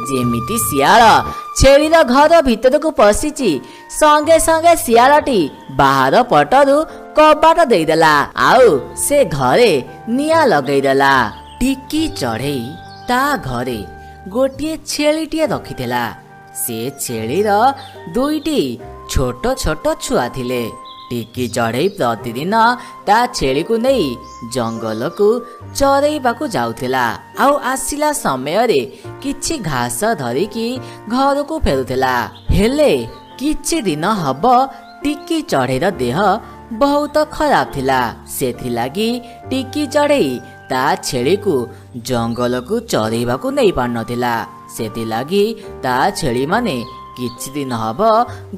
ଯେମିତି ଶିଆଳ ଛେଳିର ଘର ଭିତରକୁ ପଶିଛି, ସଙ୍ଗେ ସଙ୍ଗେ ଶିଆଳଟି ବାହାର ପଟରୁ କବାଟ ଦେଇଦେଲା ଆଉ ସେ ଘରେ ନିଆଁ ଲଗେଇଦେଲା। ଟିକି ଚଢ଼େଇ ତା ଘରେ ଗୋଟିଏ ଛେଳିଟିଏ ରଖିଥିଲା। ସେ ଛେଳିର ଦୁଇଟି ଛୋଟ ଛୋଟ ଛୁଆ ଥିଲେ। ଟିକି ଚଢ଼େଇ ପ୍ରତିଦିନ ତା ଛେଳିକୁ ନେଇ ଜଙ୍ଗଲକୁ ଚରେଇବାକୁ ଯାଉଥିଲା ଆଉ ଆସିଲା ସମୟରେ କିଛି ଘାସ ଧରିକି ଘରକୁ ଫେରୁଥିଲା। ହେଲେ କିଛି ଦିନ ହବ ଟିକି ଚଢ଼େଇର ଦେହ ବହୁତ ଖରାପ ଥିଲା। ସେଥିଲାଗି ଟିକି ଚଢ଼େଇ ତା ଛେଳିକୁ ଜଙ୍ଗଲକୁ ଚରେଇବାକୁ ନେଇ ପାରୁନଥିଲା। ସେଥିଲାଗି ତା ଛେଳିମାନେ କିଛି ଦିନ ହବ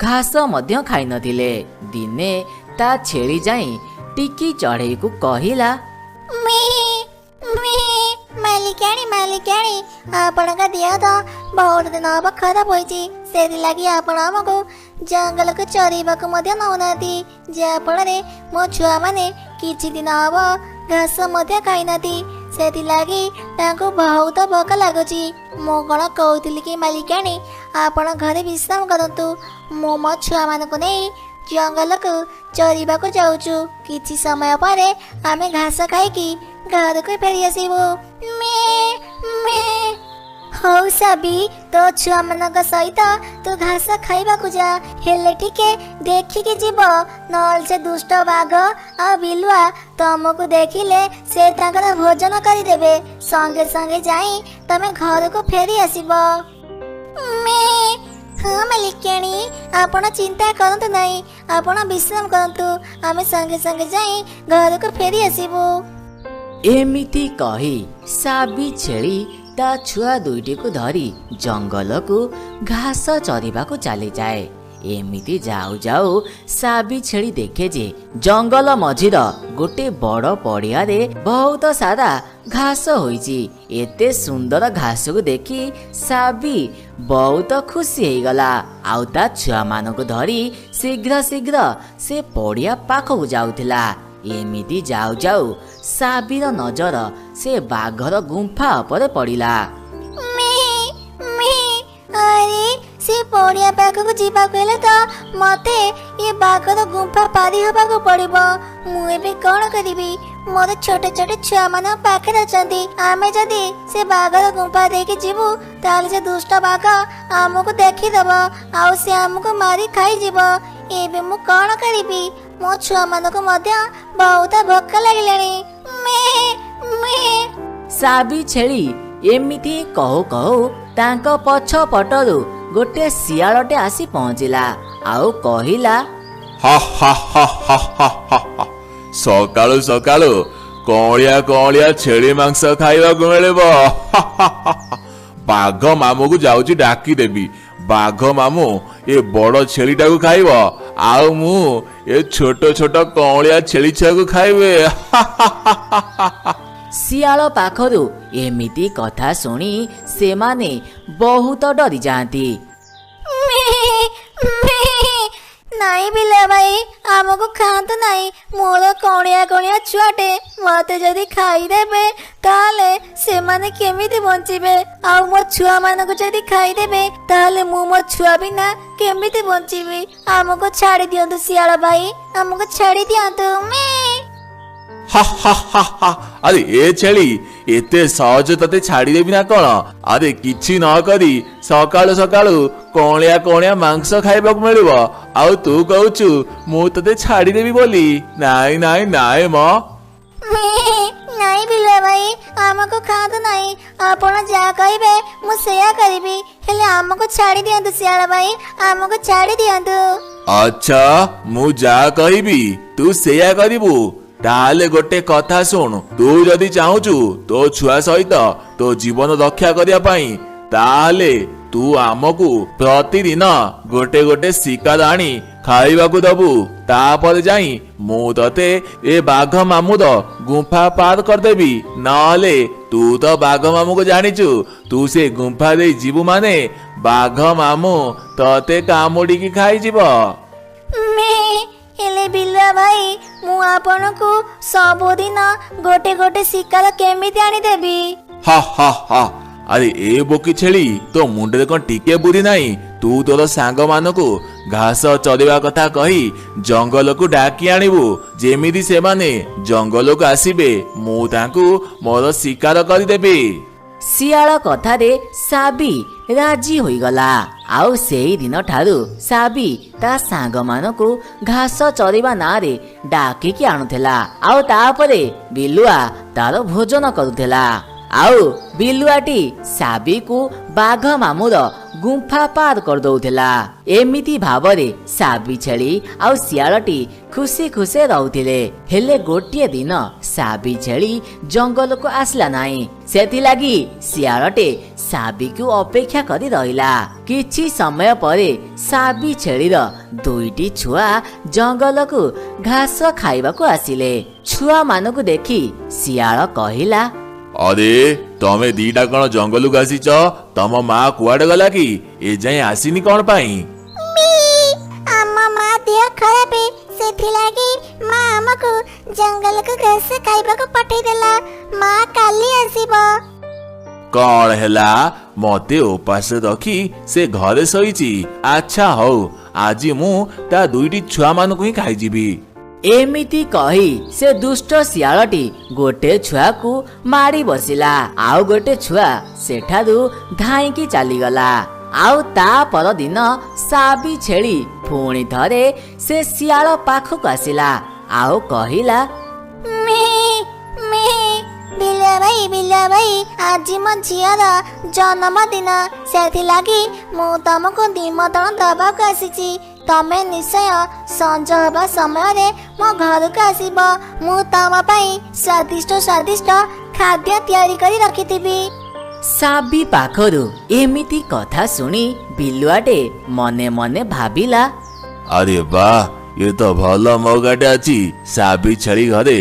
ଘାସ ମଧ୍ୟ ଖାଇନଥିଲେ। ଦିନେ ତା ଛେଳି ଯାଇ ଟିକି ଚଢ଼େଇକୁ କହିଲା, ମାଲିକାଣୀ, ମାଲିକାଣୀ, ଆପଣଙ୍କ ଦେହ ତ ବହୁତ ଦିନ ହବ ଖରାପ ହୋଇଛି, ସେଥିଲାଗି ଆପଣ ଆମକୁ ଜଙ୍ଗଲକୁ ଚରେଇବାକୁ ମଧ୍ୟ ନେଉନାହାନ୍ତି, ଯାହାଫଳରେ ମୋ ଛୁଆମାନେ କିଛି ଦିନ ହବ ଘାସ ମଧ୍ୟ ଖାଇନାହାନ୍ତି। ସେଥିଲାଗି ତାଙ୍କୁ ବହୁତ ଭୋକ ଲାଗୁଛି। ମୁଁ କ'ଣ କହୁଥିଲି କି ମାଲିକାଣୀ, ଆପଣ ଘରେ ବିଶ୍ରାମ କରନ୍ତୁ, ମୁଁ ମୋ ଛୁଆମାନଙ୍କୁ ନେଇ ଜଙ୍ଗଲକୁ ଚରିବାକୁ ଯାଉଛୁ। କିଛି ସମୟ ପରେ ଆମେ ଘାସ ଖାଇକି ଘରକୁ ଫେରି ଆସିବୁ। ହଉ ସାବି, ତୋ ଛୁଆମାନଙ୍କ ସହିତ ତୁ ଘାସ ଖାଇବାକୁ ଯା, ହେଲେ ଟିକେ ଦେଖିକି ଯିବ, ନହେଲେ ସେ ଦୁଷ୍ଟ ବାଘ ଆଉ ବିଲୁଆ ତମକୁ ଦେଖିଲେ ସେ ତାଙ୍କର ଭୋଜନ କରିଦେବେ। ସଙ୍ଗେ ସଙ୍ଗେ ଯାଇ ତମେ ଘରକୁ ଫେରି ଆସିବ। ହଁ ମାଲିକାଣୀ, ଆପଣ ଚିନ୍ତା କରନ୍ତୁ ନାହିଁ, ଆପଣ ବିଶ୍ରାମ କରନ୍ତୁ, ଆମେ ସଙ୍ଗେ ସଙ୍ଗେ ଯାଇ ଘରକୁ ଫେରି ଆସିବୁ। ଏମିତି କହି ସାବି ଛେଳି ତା ଛୁଆ ଦୁଇଟିକୁ ଧରି ଜଙ୍ଗଲକୁ ଘାସ ଚରିବାକୁ ଚାଲିଯାଏ। ଏମିତି ଯାଉ ଯାଉ ସାବି ଛେଳି ଦେଖେ ଯେ ଜଙ୍ଗଲ ମଝିର ଗୋଟେ ବଡ଼ ପଡ଼ିଆରେ ବହୁତ ସାରା ଘାସ ହୋଇଛି। ଏତେ ସୁନ୍ଦର ଘାସକୁ ଦେଖି ସାବି ବହୁତ ଖୁସି ହେଇଗଲା ଆଉ ତା ଛୁଆମାନଙ୍କୁ ଧରି ଶୀଘ୍ର ଶୀଘ୍ର ସେ ପଡ଼ିଆ ପାଖକୁ ଯାଉଥିଲା। ଏମିତି ଯାଉ ଯାଉ ସାବିର ନଜର ସେ ବାଘର ଗୁମ୍ଫା ଉପରେ ପଡ଼ିଲା। ଆରେ, ସେ ପଡ଼ିଆ ପାଖକୁ ଯିବାକୁ ହେଲେ ତ ମତେ ଏ ବାଘର ଗୁମ୍ଫା ପାରି ହେବାକୁ ପଡ଼ିବ। ମୁଁ ଏବେ କ'ଣ କରିବି? ମୋର ଛୋଟ ଛୋଟ ଛୁଆମାନଙ୍କ ପାଖରେ ଅଛନ୍ତି। ଆମେ ଯଦି ସେ ବାଘର ଗୁମ୍ଫା ଦେଇକି ଯିବୁ, ତାହେଲେ ସେ ଦୁଷ୍ଟ ବାଘ ଆମକୁ ଦେଖିଦବ ଆଉ ସେ ଆମକୁ ମାରି ଖାଇଯିବ। ଏବେ ମୁଁ କ'ଣ କରିବି? ମୋ ଛୁଆମାନଙ୍କୁ ମଧ୍ୟ ବହୁତ ଭୋକ ଲାଗିଲାଣି। ସାବି ଛେଳି ଏମିତି କହୁ କହୁ ତାଙ୍କ ପଛ ପଟରୁ ଗୋଟେ ଶିଆଳଟେ ଆସି ପହଞ୍ଚିଲା ଆଉ କହିଲା, ହା ହା ହା ହା ହା ହା, ସକାଳୁ ସକାଳୁ କଅଁଳିଆ କଅଁଳିଆ ଛେଳି ମାଂସ ଖାଇବାକୁ ମିଳିବ। ବାଘ ମାମୁକୁ ଯାଉଛି ଡାକିଦେବି। ବାଘ ମାମୁଁ ଏ ବଡ଼ ଛେଳିଟାକୁ ଖାଇବ ଆଉ ମୁଁ ଏ ଛୋଟ ଛୋଟ କଅଁଳିଆ ଛେଳି ଛୁଆକୁ ଖାଇବେ। ଶିଆଳ ପାଖରୁ ଏମିତି କଥା ଶୁଣି ସେମାନେ ବହୁତ ଡରିଯାଆନ୍ତି। ନାଇଁ ବିଲା ଭାଇ, ଆମକୁ ଖାଆନ୍ତୁ ନାହିଁ। ମୋର କଣିଆ କଣିଆ ଛୁଆଟେ, ମତେ ଯଦି ଖାଇଦେବେ ତାହେଲେ ସେମାନେ କେମିତି ବଞ୍ଚିବେ? ଆଉ ମୋ ଛୁଆମାନଙ୍କୁ ଯଦି ଖାଇଦେବେ ତାହେଲେ ମୁଁ ମୋ ଛୁଆ ବିନା କେମିତି ବଞ୍ଚିବି? ଆମକୁ ଛାଡ଼ି ଦିଅନ୍ତୁ ଶିଆଳ ଭାଇ, ଆମକୁ ଛାଡ଼ି ଦିଅନ୍ତୁ। ହା ହା ହା ହା, ଆରେ ଏ ଛେଳି, ଏତେ ସହଜ ତତେ ଛାଡ଼ିଦେବି ନା କଣ? ଆରେ କିଛି ନ କରି ସକାଳୁ ସକାଳୁ କଅଁଳିଆ କଅଁଳିଆ ମାଂସ ଖାଇବାକୁ ମିଳିବ ଆଉ ତୁ କହୁଛୁ ମୁଁ ତତେ ଛାଡ଼ିଦେବି ବୋଲି? ନାଇଁ ନାଇଁ ନାଇଁ ମ। ନାଇଁ ବିଲୁଆ ଭାଇ, ଆମକୁ ଖାଆନ୍ତୁ ନାହିଁ। ଆପଣ ଯାହା କହିବେ ମୁଁ ସେୟା କରିବି, ହେଲେ ଆମକୁ ଛାଡ଼ି ଦିଅନ୍ତୁ। ଶିଆଳ ଭାଇ, ଆମକୁ ଛାଡ଼ି ଦିଅନ୍ତୁ। ଆଚ୍ଛା, ମୁଁ ଯାହା କହିବି ତୁ ସେୟା କରିବୁ? ତାହେଲେ ଗୋଟେ କଥା ଶୁଣୁ। ତୁ ଯଦି ଚାହୁଁଛୁ ତୋ ଛୁଆ ସହିତ ତୋ ଜୀବନ ରକ୍ଷା କରିବା ପାଇଁ, ତାହେଲେ ତୁ ଆମକୁ ପ୍ରତିଦିନ ଗୋଟେ ଗୋଟେ ଶିକାର ଆଣି ଖାଇବାକୁ ଦବୁ। ତାପରେ ଯାଇ ମୁଁ ତତେ ଏ ବାଘ ମାମୁଁର ଗୁମ୍ଫା ପାର କରିଦେବି। ନହେଲେ ତୁ ତ ବାଘ ମାମୁଁକୁ ଜାଣିଛୁ, ତୁ ସେ ଗୁମ୍ଫା ଦେଇ ଯିବୁ ମାନେ ବାଘ ମାମୁଁ ତତେ କାମୁଡିକି ଖାଇଯିବ। ହେଲେ ବିଲୁଆ ଭାଇ, ମୁଁ ଆପଣଙ୍କୁ ସବୁଦିନ ଗୋଟେ ଗୋଟେ ଶିକାର କେମିତି ଆଣିଦେବି? ହା ହା ହା, ଆରେ ଏ ବୋକି ଛେଳି, ତୋ ମୁଣ୍ଡରେ କଣ ଟିକେ ବୁଦ୍ଧି ନାହିଁ? ତୁ ତୋର ସାଙ୍ଗମାନଙ୍କୁ ଘାସ ଚରିବା କଥା କହି ଜଙ୍ଗଲକୁ ଡାକି ଆଣିବୁ। ଯେମିତି ସେମାନେ ଜଙ୍ଗଲକୁ ଆସିବେ, ମୁଁ ତାଙ୍କୁ ମୋର ଶିକାର କରିଦେବି। ଶିଆଳ କଥାରେ ସାବି ରାଜି ହୋଇଗଲା। ଆଉ ସେଇ ଦିନ ଠାରୁ ସାବି ତା ସାଙ୍ଗମାନଙ୍କୁ ଘାସ ଚରିବା ନାଁରେ ଡାକିକି ଆଣୁଥିଲା, ଆଉ ତାପରେ ବିଲୁଆ ତାର ଭୋଜନ କରୁଥିଲା। ଆଉ ବିଲୁଆଟି ସାବିକୁ ବାଘ ମାମୁର ଗୁମ୍ଫା ପାର କରିଦଉଥିଲା। ଏମିତି ଭାବରେ ସାବି ଛେଳି ଆଉ ଶିଆଳଟି ଖୁସି ଖୁସି ରହୁଥିଲେ। ହେଲେ ଗୋଟିଏ ଦିନ ସାବି ଛେଳି ଜଙ୍ଗଲକୁ ଆସିଲା ନାହିଁ। ସେଥିଲାଗି ଶିଆଳଟେ ସାବିକୁ ଅପେକ୍ଷା କରି ରହିଲା। କିଛି ସମୟ ପରେ ସାବି ଛେଳିର ଦୁଇଟି ଛୁଆ ଜଙ୍ଗଲକୁ ଘାସ ଖାଇବାକୁ ଆସିଲେ। ଛୁଆମାନଙ୍କୁ ଦେଖି ଶିଆଳ କହିଲା, ଆରେ ତମେ ଦିଟା କଣ ଜଙ୍ଗଲକୁ ଆସିଛ? ତମ ମା କୁଆଡେ ଗଲା କି? ଏଯାଏଁ ଆସିନି କଣ ପାଇଁ? ଆମ ମା ଦେହ ଖରାପ, ସେଥିଲାଗି ମା ଆମକୁ ଜଙ୍ଗଲକୁ ଘାସ ଖାଇବାକୁ ପଠେଇଦେଲା। ମା କାଲି ଆସିବ। କଣ ହେଲା, ମତେ ଉପାସ ରଖି ସେ ଘରେ ଶୋଇଛି? ଆଚ୍ଛା ହଉ, ଆଜି ମୁଁ ତା ଦୁଇଟି ଛୁଆମାନଙ୍କୁ ହିଁ ଖାଇଯିବି। ଏମିତି କହି ସେ ଦୁଷ୍ଟ ଶିଆଳଟି ଗୋଟେ ଛୁଆକୁ ମାଡ଼ି ବସିଲା, ଆଉ ଗୋଟେ ଛୁଆ ସେଠାରୁ ଧାଇଁକି ଚାଲିଗଲା। ଆଉ ତା ପରଦିନ ସାବି ଛେଳି ପୁଣି ଥରେ ସେ ଶିଆଳ ପାଖକୁ ଆସିଲା ଆଉ କହିଲା, ବିଲୁଆ ଭାଇ, ବିଲୁଆ ଭାଇ, ଆଜି ମୋ ଝିଅର ଜନ୍ମଦିନ, ସେଥିଲାଗି ମୁଁ ତମକୁ ନିମନ୍ତ୍ରଣ ଦେବାକୁ ଆସିଛି। ତମେ ନିଶ୍ଚୟ ସଞ୍ଜ ହେବା ସମୟରେ ମୋ ଘରକୁ ଆସିବ। ମୁଁ ତମ ପାଇଁ ସ୍ୱାଦିଷ୍ଟ ସ୍ୱାଦିଷ୍ଟ ଖାଦ୍ୟ ତିଆରି କରି ରଖିଥିବି। ସାବି ପାଖରୁ ଏମିତି କଥା ଶୁଣି ବିଲୁଆଟେ ମନେ ମନେ ଭାବିଲା, ଆରେ ବାଃ, ଏ ତ ଭଲ ମୌକାଟେ ଅଛି। ସାବି ଛେଳି ଘରେ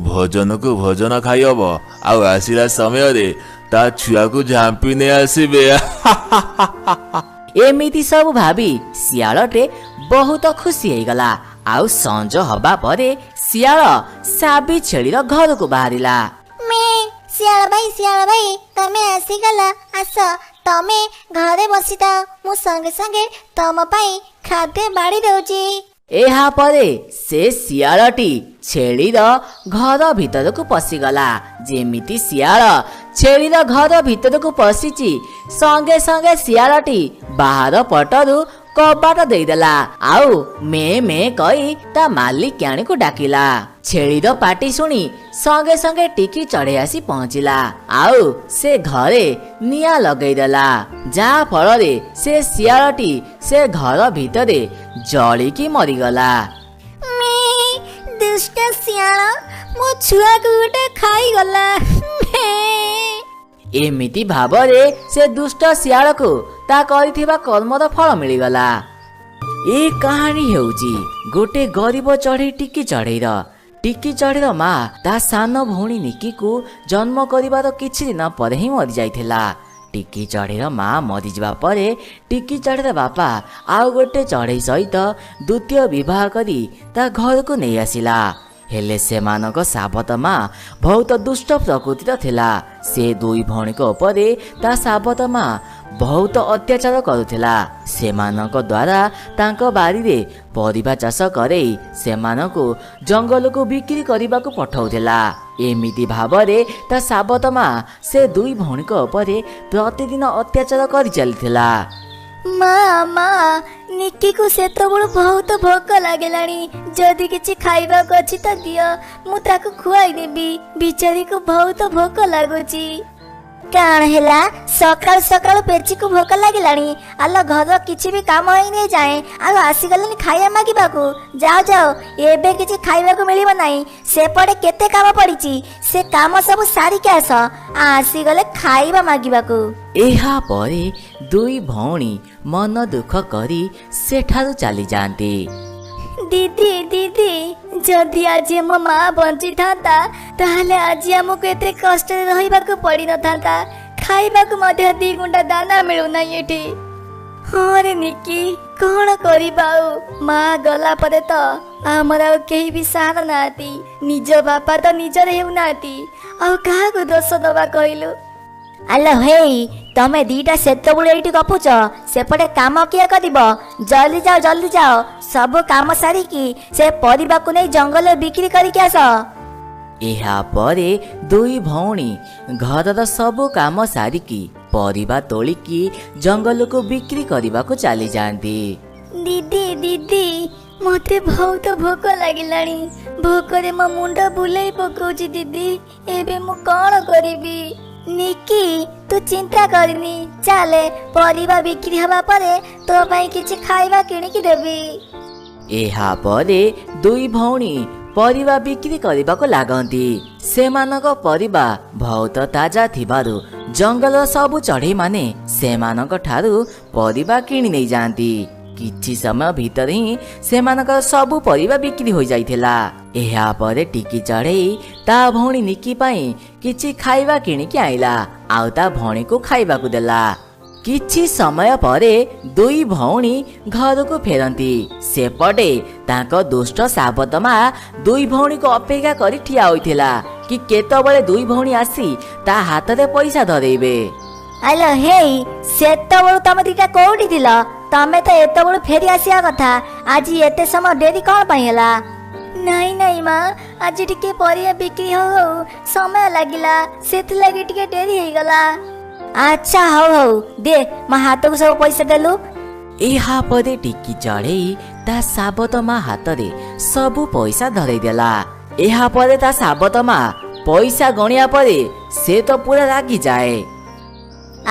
ଭୋଜନକୁ ଭୋଜନ ଖାଇହବ, ଆଉ ଆସିଲା ସମୟରେ ତା ଛୁଆକୁ ଝାମ୍ପି ନେଇ ଆସିବେ। ଏମିତି ସବୁ ଭାବି ଶିଆଳଟେ ବହୁତ ଖୁସି ହେଇଗଲା। ଆଉ ସଞ୍ଜ ହବା ପରେ ଶିଆଳ ସାବି ଛେଳିର ଘରକୁ ବାହାରିଲା। ଶିଆଳ ଭାଇ, ଶିଆଳ ଭାଇ, ତମେ ଆସିଗଲ। ଆସ, ତମେ ଘରେ ବସିଥାଅ, ମୁଁ ସଙ୍ଗେ ସଙ୍ଗେ ତମ ପାଇଁ ଖାଦ୍ୟ ବାଢ଼ି ଦଉଛି। ଏହାପରେ ସେ ଶିଆଳଟି ଛେଳିର ଘର ଭିତରକୁ ପଶିଗଲା। ଯେମିତି ଶିଆଳ ଛେଳିର ଘର ଭିତରକୁ ପଶିଛି, ସଙ୍ଗେ ସଙ୍ଗେ ଶିଆଳଟି ବାହାର ପଟରୁ କବାଟ ଦେଇଦେଲା ଆଉ ମେ ମେ କହି ତା ମାଲିକାଣୀକୁ ଡାକିଲା। ଛେଳିର ପାଟି ଶୁଣି ସଙ୍ଗେ ସଙ୍ଗେ ଟିକି ଚଢ଼େଇ ଆସି ପହଞ୍ଚିଲା ଆଉ ସେ ଘରେ ନିଆଁ ଲଗେଇଦେଲା, ଯାହା ଫଳରେ ସେ ଶିଆଳଟି ସେ ଘର ଭିତରେ ଜଳିକି ମରିଗଲା। ଦୁଷ୍ଟ ଶିଆଳ ମୋ ଛୁଆକୁ ଗୋଟେ ଖାଇଗଲା। ଏମିତି ଭାବରେ ସେ ଦୁଷ୍ଟ ଶିଆଳକୁ ତା କରିଥିବା କର୍ମର ଫଳ ମିଳିଗଲା। ଏ କାହାଣୀ ହେଉଛି ଗୋଟେ ଗରିବ ଚଢ଼େଇ ଟିକି ଚଢ଼େଇର। ଟିକି ଚଢ଼େଇର ମା ତା ସାନ ଭଉଣୀ ନିକିକୁ ଜନ୍ମ କରିବାର କିଛି ଦିନ ପରେ ହିଁ ମରିଯାଇଥିଲା। ଟିକି ଚଢ଼େଇର ମା ମରିଯିବା ପରେ ଟିକି ଚଢ଼େଇର ବାପା ଆଉ ଗୋଟେ ଚଢ଼େଇ ସହିତ ଦ୍ୱିତୀୟ ବିବାହ କରି ତା ଘରକୁ ନେଇ ଆସିଲା। ହେଲେ ସେମାନଙ୍କ ସାବତ ମା ବହୁତ ଦୁଷ୍ଟ ପ୍ରକୃତିର ଥିଲା। ସେ ଦୁଇ ଭଉଣୀଙ୍କ ଉପରେ ତା ସାବତ ମା ବହୁତ ଅତ୍ୟାଚାର କରୁଥିଲା। ସେମାନଙ୍କ ଦ୍ୱାରା ତାଙ୍କ ବାରିରେ ପରିବା ଚାଷ କରେଇ ସେମାନଙ୍କୁ ଜଙ୍ଗଲକୁ ବିକ୍ରି କରିବାକୁ ପଠାଉଥିଲା। ଏମିତି ଭାବରେ ତା ସାବତ ମା ସେ ଦୁଇ ଭଉଣୀଙ୍କ ଉପରେ ପ୍ରତିଦିନ ଅତ୍ୟାଚାର କରି ଚାଲିଥିଲା। ମା, ମା, ନିକିକୁ ସେତେବେଳୁ ବହୁତ ଭୋକ ଲାଗିଲାଣି। ଯଦି କିଛି ଖାଇବାକୁ ଅଛି ତ ଦିଅ, ମୁଁ ତାକୁ ଖୁଆଇ ଦେବି। ବିଚାରୀକୁ ବହୁତ ଭୋକ ଲାଗୁଛି। କାଣ ହେଲା, ସକାଳୁ ସକାଳୁ ପେଚିକୁ ଭୋକ ଲାଗିଲାଣି? ଆଲୋ, ଘର କିଛି ବି କାମ ହେଇନି ଯାଏଁ, ଆଉ ଆସିଗଲେନି ଖାଇବା ମାଗିବାକୁ। ଯାଅ ଯାଅ, ଏବେ କିଛି ଖାଇବାକୁ ମିଳିବ ନାହିଁ। ସେପଟେ କେତେ କାମ ପଡ଼ିଛି, ସେ କାମ ସବୁ ସାରିକି ଆସ। ଆସିଗଲେ ଖାଇବା ମାଗିବାକୁ। ଏହାପରେ ଦୁଇ ଭଉଣୀ ମନ ଦୁଃଖ କରି ସେଠାରୁ ଚାଲିଯାଆନ୍ତି। ଦିଦି, ଦିଦି, ଯଦି ଆଜି ଆମ ମା ବଞ୍ଚିଥାନ୍ତା, ତାହେଲେ ଆଜି ଆମକୁ ଏତେ କଷ୍ଟରେ ରହିବାକୁ ପଡ଼ିନଥାନ୍ତା। ଖାଇବାକୁ ମଧ୍ୟ ଦି ଗୁଣ୍ଡା ଦାନା ମିଳୁନାହିଁ ଏଠି। ହଁ ରେ ନିକି, କଣ କରିବା ଆଉ? ମା ଗଲା ପରେ ତ ଆମର ଆଉ କେହି ବି ସାରା ନାହାନ୍ତି। ନିଜ ବାପା ତ ନିଜର ହେଉନାହାନ୍ତି, ଆଉ କାହାକୁ ଦୋଷ ଦବା କହିଲୁ? ଆଲୋ ହେଇ, ତମେ ଦିଟା ସେତେବେଳୁ ଏଇଠି ଗପୁଛ, ସେପଟେ କାମ କିଏ କରିବ? ଜଲ୍ଦି ଯାଅ, ଜଲ୍ଦି ଯାଅ, ସବୁ କାମ ସାରିକି ସେ ପରିବାକୁ ନେଇ ଜଙ୍ଗଲରେ ବିକ୍ରି କରିକି ଆସ। ଏହାପରେ ଦୁଇ ଭଉଣୀ ଘରର ସବୁ କାମ ସାରିକି ପରିବା ତୋଳିକି ଜଙ୍ଗଲକୁ ବିକ୍ରି କରିବାକୁ ଚାଲିଯାଆନ୍ତି। ଦିଦି, ଦିଦି, ମୋତେ ବହୁତ ଭୋକ ଲାଗିଲାଣି। ଭୋକରେ ମୋ ମୁଣ୍ଡ ବୁଲେଇ ପକଉଛି। ଦିଦି, ଏବେ ମୁଁ କ'ଣ କରିବି? ନିକି, ତୁ ଚିନ୍ତା କରିନି, ଚାଲେ, ପରିବା ବିକ୍ରି ହେବା ପରେ ତୋ ପାଇଁ କିଛି ଖାଇବା କିଣିକି ଦେବି। ଏହାପରେ ଦୁଇ ଭଉଣୀ ପରିବା ବିକ୍ରି କରିବାକୁ ଲାଗନ୍ତି। ସେମାନଙ୍କ ପରିବା ବହୁତ ତାଜା ଥିବାରୁ ଜଙ୍ଗଲର ସବୁ ଚଢ଼େଇମାନେ ସେମାନଙ୍କ ଠାରୁ ପରିବା କିଣି ନେଇଯାଆନ୍ତି। କିଛି ସମୟ ଭିତରେ ହିଁ ସେମାନଙ୍କର ସବୁ ପରିବା ବିକ୍ରି ହୋଇଯାଇଥିଲା। ଏହାପରେ ଟିକି ଚଢ଼େଇ ତା ଭଉଣୀ ନିକି ପାଇଁ କିଛି ଖାଇବା କିଣିକି ଆଣିଲା ଆଉ ତା ଭଉଣୀକୁ ଖାଇବାକୁ ଦେଲା। କିଛି ସମୟ ପରେ ଦୁଇ ଭଉଣୀ ଘରକୁ ଫେରନ୍ତି। ସେପଟେ ତାଙ୍କ ଦୁଷ୍ଟ ସାବତ ମା ଦୁଇ ଭଉଣୀକୁ ଅପେକ୍ଷା କରି ଠିଆ ହୋଇଥିଲା କି କେତେବେଳେ ଦୁଇ ଭଉଣୀ ଆସି ତା ହାତରେ ପଇସା ଧରେଇବେ। ଆଲୋ ହେଇ, ସେତେବେଳୁ ତମେ ଦିଟା କୋଉଠି ଥିଲ? ତମେ ତ ଏତେବେଳୁ ଫେରି ଆସିବା କଥା, ଆଜି ଏତେ ସମୟ ଡେରି କ'ଣ ପାଇଁ ହେଲା? ନାଇଁ ନାଇଁ ମା, ଆଜି ଟିକେ ପରିବା ବିକ୍ରି ହଉ ହଉ ସମୟ ଲାଗିଲା, ସେଥିଲାଗି ଟିକେ ଡେରି ହେଇଗଲା। ଆଚ୍ଛା, ହଉ ହଉ, ଦେ ମୋ ହାତକୁ ସବୁ ପଇସା ଦେଲୁ। ଏହାପରେ ଟିକି ଚଢ଼େଇ ତା ସାବତ ମା ହାତରେ ସବୁ ପଇସା ଧରେଇ ଦେଲା। ଏହାପରେ ତା ସାବତ ମା ପଇସା ଗଣିବା ପରେ ସେ ତ ପୁରା ରାଗିଯାଏ।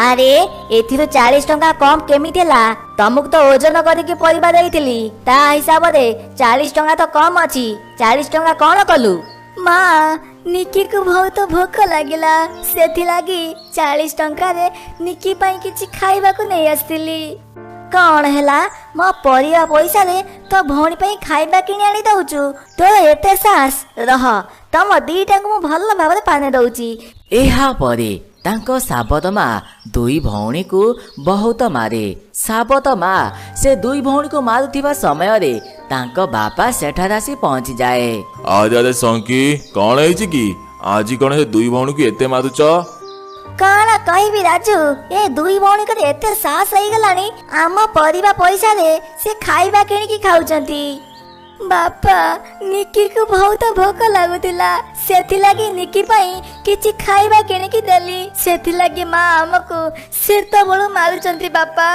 ଆରେ, ଏଥିରୁ 40 ଟଙ୍କା କମ୍ କେମିତି ହେଲା? ତମକୁ ତ ଓଜନ କରିକି ପରିବା ଦେଇଥିଲି, ତା ହିସାବରେ 40 ଟଙ୍କା ତ କମ୍ ଅଛି। 40 ଟଙ୍କା କ'ଣ କଲୁ? ମା, ନିକିକୁ ବହୁତ ଭୋକ ଲାଗିଲା, ସେଥିଲାଗି 40 ଟଙ୍କାରେ ନିକି ପାଇଁ କିଛି ଖାଇବାକୁ ନେଇ ଆସିଥିଲି। କ'ଣ ହେଲା, ମୋ ପରିବା ପଇସାରେ ତୋ ଭଉଣୀ ପାଇଁ ଖାଇବା କିଣି ଆଣି ଦଉଛୁ? ତୋର ଏତେ ସାହସ? ରହ, ତମ ଦିଟାକୁ ମୁଁ ଭଲ ଭାବରେ ପାନେ ଦଉଛି। ଏହାପରେ ତାଙ୍କ ସାବତ ମା ଦୁଇ ଭଉଣୀକୁ ବହୁତ ମାରେ। ସାବତ ମା ସେ ଦୁଇ ଭଉଣୀକୁ ମାରୁଥିବା ସମୟରେ ତାଙ୍କ ବାପା ସେଠାରେ ଆସି ପହଞ୍ଚିଯାଏ। ଆରେ ଆରେ ଶଙ୍କି, କଣ ହେଇଛି କି ଆଜି? କଣ ସେ ଦୁଇ ଭଉଣୀକୁ ଏତେ ମାରୁଛ? କଣ କହିବି ରାଜୁ, ଏ ଦୁଇ ଭଉଣୀଙ୍କର ଏତେ ସାହସ ହେଇଗଲାଣି, ଆମ ପରିବା ପଇସାରେ ସେ ଖାଇବା କିଣିକି ଖାଉଛନ୍ତି। ବାପା, ନିକିକୁ ବହୁତ ଭୋକ ଲାଗୁଥିଲା, ସେଥିଲାଗି ନିକି ପାଇଁ କିଛି ଖାଇବା କିଣିକି ଦେଲି। ସେଥିଲାଗି ମା ଆମକୁ ସେତେବେଳୁ ମାରୁଛନ୍ତି ବାପା।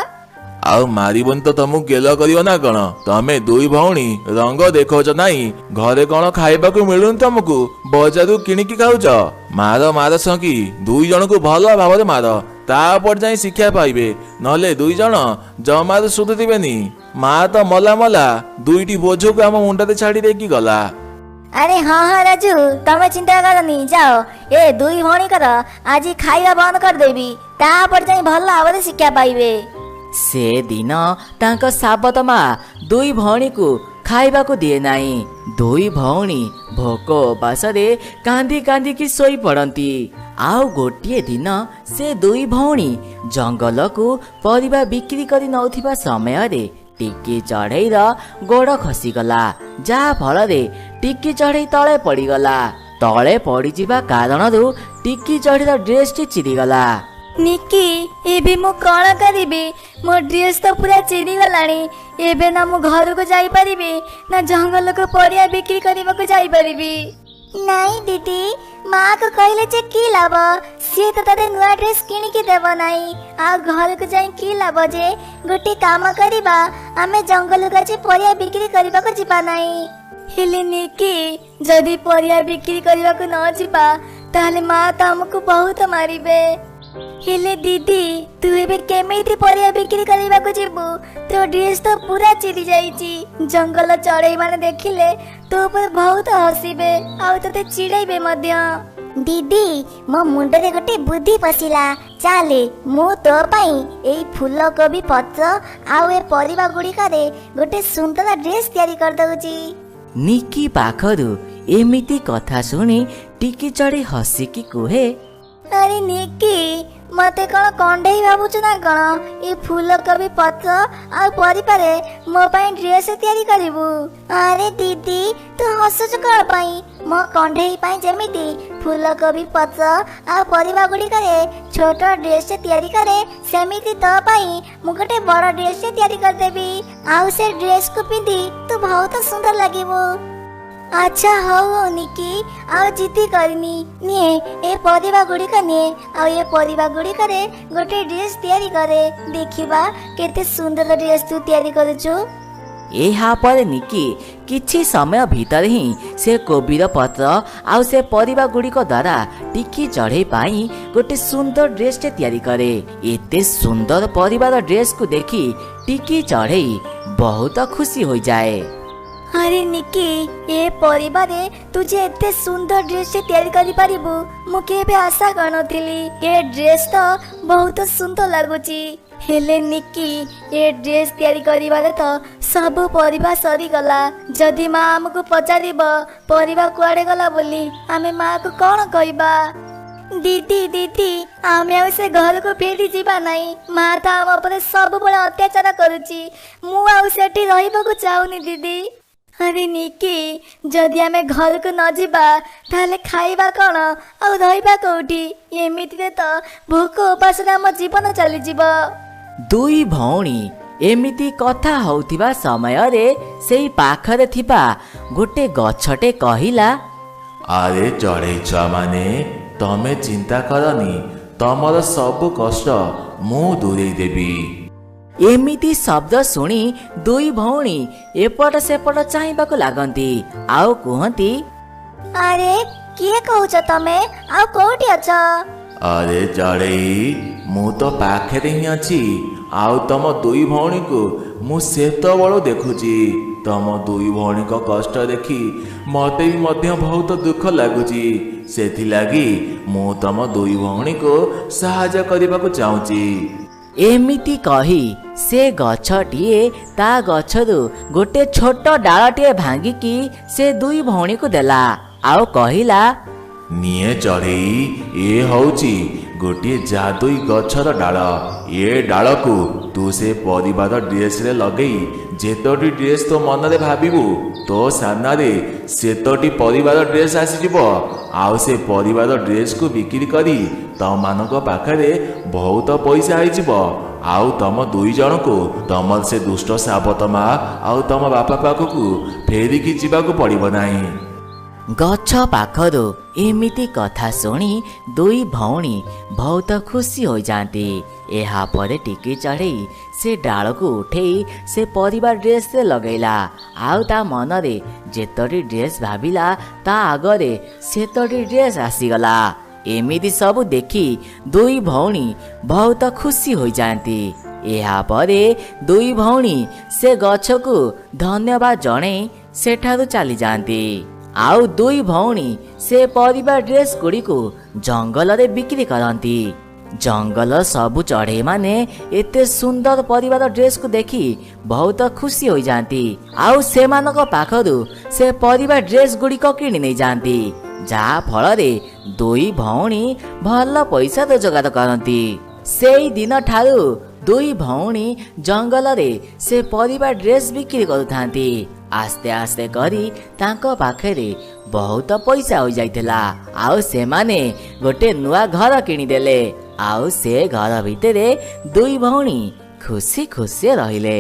ଆଉ ମାରିବନି ତ ତମକୁ ଗେଲ କରିବ ନା କଣ? ତମେ ଦୁଇ ଭଉଣୀ ରଙ୍ଗ ଦେଖାଉଛ ନାଇଁ? ଘରେ କଣ ଖାଇବାକୁ ମିଳୁନି ତମକୁ, ବଜାରରୁ କିଣିକି ଖାଉଛ? ମାର ମାର ସଙ୍କି, ଦୁଇ ଜଣକୁ ଭଲ ଭାବରେ ମାର, ତାପରେ ଯାଇ ଶିକ୍ଷା ପାଇବେ। ନହେଲେ ଦୁଇ ଜଣ ଜମାରୁ ସୁଧୁରିବେନି। ମା ତ ମଲା ମଲା, ଦୁଇଟି ବୋଝକୁ ଆମ ମୁଣ୍ଡରେ ଛାଡି ଦେଇକି ଗଲା। ଆରେ ହଁ ହଁ ରାଜୁ, ତମେ ଚିନ୍ତା କରନି, ଯାଅ, ଏ ଦୁଇ ଭଉଣୀଙ୍କର ଆଜି ଖାଇବା ବନ୍ଦ କରିଦେବି, ତାପରେ ଯାଇ ଭଲ ଭାବରେ ଶିକ୍ଷା ପାଇବେ। ସେଦିନ ତାଙ୍କ ସାବତ ମା ଦୁଇ ଭଉଣୀକୁ ଖାଇବାକୁ ଦିଏ ନାହିଁ। ଦୁଇ ଭଉଣୀ ଭୋକ ଉପାସରେ କାନ୍ଦି କାନ୍ଦିକି ଶୋଇପଡ଼ନ୍ତି। ଆଉ ଗୋଟିଏ ଦିନ ସେ ଦୁଇ ଭଉଣୀ ଜଙ୍ଗଲକୁ ପରିବା ବିକ୍ରି କରି ନଉଥିବା ସମୟରେ ଟିକି ଚଢ଼େଇର ଗୋଡ଼ ଖସିଗଲା, ଯାହା ଫଳରେ ଟିକି ଚଢ଼େଇ ତଳେ ପଡ଼ିଗଲା। ତଳେ ପଡ଼ିଯିବା କାରଣରୁ ଟିକି ଚଢ଼େଇର ଡ୍ରେସଟି ଚିରିଗଲା। ନିକି, ଏବେ ମୁଁ କ'ଣ କରିବି? ମୋ ଡ୍ରେସ୍ ତ ପୁରା ଚିରିଗଲାଣି। ଏବେ ନା ମୁଁ ଘରକୁ ଯାଇପାରିବି, ନା ଜଙ୍ଗଲକୁ ପରିବା ବିକ୍ରି କରିବାକୁ ଯାଇପାରିବି। ନାଇଁ ଦିଦି, ମାଆକୁ କହିଲେ ଯେ କି ଲାଭ, ସିଏ ତ ତତେ ନୂଆ ଡ୍ରେସ୍ କିଣିକି ଦେବ ନାହିଁ। ଆଉ ଘରକୁ ଯାଇ କି ଲାଭ ଯେ? ଗୋଟେ କାମ କରିବା, ଆମେ ଜଙ୍ଗଲକୁ ଆଜି ପରିବା ବିକ୍ରି କରିବାକୁ ଯିବା ନାହିଁ। ହେଲେ ନିକି, ଯଦି ପରିବା ବିକ୍ରି କରିବାକୁ ନ ଯିବା ତାହେଲେ ମା ତ ଆମକୁ ବହୁତ ମାରିବେ। ହେଲେ ଦିଦି, ତୁ ଏବେ କେମିତି ପରିବା ବିକ୍ରି କରିବାକୁ ଯିବୁ? ତୋ ଡ୍ରେସ୍ ତ ପୁରା ଚିରି ଯାଇଛି। ଜଙ୍ଗଲ ଚଢ଼େଇ ମାନେ ଦେଖିଲେ ତୋ ଉପରେ ବହୁତ ହସିବେ ଆଉ ତୋତେ ଚିଡ଼େଇବେ ମଧ୍ୟ। ଦିଦି, ମୋ ମୁଣ୍ଡରେ ଗୋଟେ ବୁଦ୍ଧି ପଶିଲା। ଚାଲେ, ମୁଁ ତୋ ପାଇଁ ଏଇ ଫୁଲକୋବି ପତ୍ର ଆଉ ଏ ପରିବା ଗୁଡ଼ିକରେ ଗୋଟେ ସୁନ୍ଦର ଡ୍ରେସ୍ ତିଆରି କରିଦଉଛି। ନିକି ପାଖରୁ ଏମିତି କଥା ଶୁଣି ଟିକି ଚଢ଼େଇ ହସିକି କୁହେ, ଆରେ ନିକି, ମତେ କଣ କଣ୍ଢେଇ ଭାବୁଛୁ ନା କଣ? ଏ ଫୁଲକୋବି ପତ୍ର ଆଉ ପରିବାରେ ମୋ ପାଇଁ ଡ୍ରେସ୍ ତିଆରି କରିବୁ? ଆରେ ଦିଦି, ତୁ ହସୁଛୁ କଣ ପାଇଁ? ମୋ କଣ୍ଢେଇ ପାଇଁ ଯେମିତି ଫୁଲକୋବି ପତ୍ର ଆଉ ପରିବା ଗୁଡ଼ିକରେ ଛୋଟ ଡ୍ରେସ୍ଟେ ତିଆରି କରେ, ସେମିତି ତୋ ପାଇଁ ମୁଁ ଗୋଟେ ବଡ଼ ଡ୍ରେସ୍ଟେ ତିଆରି କରିଦେବି, ଆଉ ସେ ଡ୍ରେସ୍କୁ ପିନ୍ଧି ତୁ ବହୁତ ସୁନ୍ଦର ଲାଗିବୁ। ଆଚ୍ଛା ହଉ ହଉ ନିକି, ଆଉ ଜିଦି କରିନି, ନିଏ ଏ ପରିବା ଗୁଡ଼ିକ ନିଏ, ଆଉ ଏ ପରିବା ଗୁଡ଼ିକରେ ଗୋଟେ ଡ୍ରେସ୍ ତିଆରି କରେ, ଦେଖିବା କେତେ ସୁନ୍ଦର ଡ୍ରେସ୍ ତୁ ତିଆରି କରୁଛୁ। ଏହାପରେ ନିକି କିଛି ସମୟ ଭିତରେ ହିଁ ସେ କୋବିର ପତ୍ର ଆଉ ସେ ପରିବା ଗୁଡ଼ିକ ଦ୍ୱାରା ଟିକି ଚଢ଼େଇ ପାଇଁ ଗୋଟେ ସୁନ୍ଦର ଡ୍ରେସ୍ଟେ ତିଆରି କରେ। ଏତେ ସୁନ୍ଦର ପରିବାର ଡ୍ରେସ୍କୁ ଦେଖି ଟିକି ଚଢ଼େଇ ବହୁତ ଖୁସି ହୋଇଯାଏ। ଆରେ ନିକି, ଏ ପରିବାରେ ତୁ ଯେ ଏତେ ସୁନ୍ଦର ଡ୍ରେସ୍ଟେ ତିଆରି କରିପାରିବୁ ମୁଁ କେବେ ଆଶା କରିନଥିଲି। ଏ ଡ୍ରେସ୍ ତ ବହୁତ ସୁନ୍ଦର ଲାଗୁଛି, ହେଲେ ନିକି ଏ ଡ୍ରେସ୍ ତିଆରି କରିବାରେ ତ ସବୁ ପରିବା ସରିଗଲା। ଯଦି ମା ଆମକୁ ପଚାରିବ ପରିବା କୁଆଡ଼େ ଗଲା ବୋଲି, ଆମେ ମାକୁ କ'ଣ କହିବା? ଦିଦି ଦିଦି, ଆମେ ଆଉ ସେ ଘରକୁ ଫେରି ଯିବା ନାହିଁ। ମା ତ ଆମ ଉପରେ ସବୁବେଳେ ଅତ୍ୟାଚାର କରୁଛି, ମୁଁ ଆଉ ସେଠି ରହିବାକୁ ଚାହୁଁନି ଦିଦି। ଆରେ ନିକି, ଯଦି ଆମେ ଘରକୁ ନ ଯିବା ତାହେଲେ ଖାଇବା କ'ଣ ଆଉ ରହିବା କୋଉଠି? ଏମିତିରେ ତ ଭୋକ ଉପାସରେ ଆମ ଜୀବନ ଚାଲିଯିବ। ଦୁଇ ଭଉଣୀ ଏମିତି କଥା ହଉଥିବା ସମୟରେ ସେଇ ପାଖରେ ଥିବା ଗୋଟେ ଗଛଟେ କହିଲା, ଆରେ ଚଢ଼େଇ ଛୁଆମାନେ, ତମେ ଚିନ୍ତା କରନି, ତମର ସବୁ କଷ୍ଟ ମୁଁ ଦୂରେଇ ଦେବି। ଏମିତି ଶବ୍ଦ ଶୁଣି ଦୁଇ ଭଉଣୀ ଏପଟ ସେପଟ ଚାହିଁବାକୁ ଲାଗନ୍ତି ଆଉ କୁହନ୍ତି, ଆରେ କିଏ କହୁଛ ତମେ, ଆଉ କୋଉଠି ଅଛ? ଆରେ ଚଢ଼େଇ, ମୁଁ ତ ପାଖରେ ହିଁ ଅଛି, ଆଉ ତମ ଦୁଇ ଭଉଣୀକୁ ମୁଁ ସେତେବେଳୁ ଦେଖୁଛି। ତମ ଦୁଇ ଭଉଣୀଙ୍କ କଷ୍ଟ ଦେଖି ମତେ ବି ମଧ୍ୟ ବହୁତ ଦୁଃଖ ଲାଗୁଛି, ସେଥିଲାଗି ମୁଁ ତମ ଦୁଇ ଭଉଣୀକୁ ସାହାଯ୍ୟ କରିବାକୁ ଚାହୁଁଛି। ଏମିତି କହି ସେ ଗଛଟିଏ ତା ଗଛରୁ ଗୋଟେ ଛୋଟ ଡାଳଟିଏ ଭାଙ୍ଗିକି ସେ ଦୁଇ ଭଉଣୀକୁ ଦେଲା ଆଉ କହିଲା, ନିଏ ଚଢ଼େଇ, ଏ ହଉଛି ଗୋଟିଏ ଯାଦୁଇ ଗଛର ଡାଳ। ଏ ଡାଳକୁ ତୁ ସେ ପରିବାର ଡ୍ରେସ୍ରେ ଲଗେଇ ଯେତୋଟି ଡ୍ରେସ୍ ତୋ ମନରେ ଭାବିବୁ ତୋ ସାମ୍ନାରେ ସେତୋଟି ପରିବାର ଡ୍ରେସ୍ ଆସିଯିବ, ଆଉ ସେ ପରିବାର ଡ୍ରେସ୍କୁ ବିକ୍ରି କରି ତମମାନଙ୍କ ପାଖରେ ବହୁତ ପଇସା ହେଇଯିବ, ଆଉ ତମ ଦୁଇ ଜଣକୁ ତମର ସେ ଦୁଷ୍ଟ ସାବତ ମା ଆଉ ତମ ବାପା ପାଖକୁ ଫେରିକି ଯିବାକୁ ପଡ଼ିବ ନାହିଁ। ଗଛ ପାଖରୁ ଏମିତି କଥା ଶୁଣି ଦୁଇ ଭଉଣୀ ବହୁତ ଖୁସି ହୋଇଯାଆନ୍ତି। ଏହାପରେ ଟିକି ଚଢ଼େଇ ସେ ଡାଳକୁ ଉଠେଇ ସେ ପରିବା ଡ୍ରେସ୍ରେ ଲଗେଇଲା, ଆଉ ତା ମନରେ ଯେତୋଟି ଡ୍ରେସ୍ ଭାବିଲା ତା ଆଗରେ ସେତୋଟି ଡ୍ରେସ୍ ଆସିଗଲା। ଏମିତି ସବୁ ଦେଖି ଦୁଇ ଭଉଣୀ ବହୁତ ଖୁସି ହୋଇଯାଆନ୍ତି। ଏହାପରେ ଦୁଇ ଭଉଣୀ ସେ ଗଛକୁ ଧନ୍ୟବାଦ ଜଣେଇ ସେଠାରୁ ଚାଲିଯାଆନ୍ତି। ଆଉ ଦୁଇ ଭଉଣୀ ସେ ପରିବା ଡ୍ରେସ୍ ଗୁଡ଼ିକୁ ଜଙ୍ଗଲରେ ବିକ୍ରି କରନ୍ତି। ଜଙ୍ଗଲ ସବୁ ଚଢ଼େଇମାନେ ଏତେ ସୁନ୍ଦର ପରିବାର ଡ୍ରେସ୍କୁ ଦେଖି ବହୁତ ଖୁସି ହୋଇଯାଆନ୍ତି, ଆଉ ସେମାନଙ୍କ ପାଖରୁ ସେ ପରିବା ଡ୍ରେସ୍ ଗୁଡ଼ିକ କିଣି ନେଇଯାଆନ୍ତି, ଯାହା ଫଳରେ ଦୁଇ ଭଉଣୀ ଭଲ ପଇସା ରୋଜଗାର କରନ୍ତି। ସେଇ ଦିନଠାରୁ ଦୁଇ ଭଉଣୀ ଜଙ୍ଗଲରେ ସେ ପରିବା ଡ୍ରେସ୍ ବିକ୍ରି କରୁଥାନ୍ତି। ଆସ୍ତେ ଆସ୍ତେ କରି ତାଙ୍କ ପାଖରେ ବହୁତ ପଇସା ହୋଇଯାଇଥିଲା, ଆଉ ସେମାନେ ଗୋଟେ ନୂଆ ଘର କିଣିଦେଲେ, ଆଉ ସେ ଘର ଭିତରେ ଦୁଇ ଭଉଣୀ ଖୁସି ଖୁସି ରହିଲେ।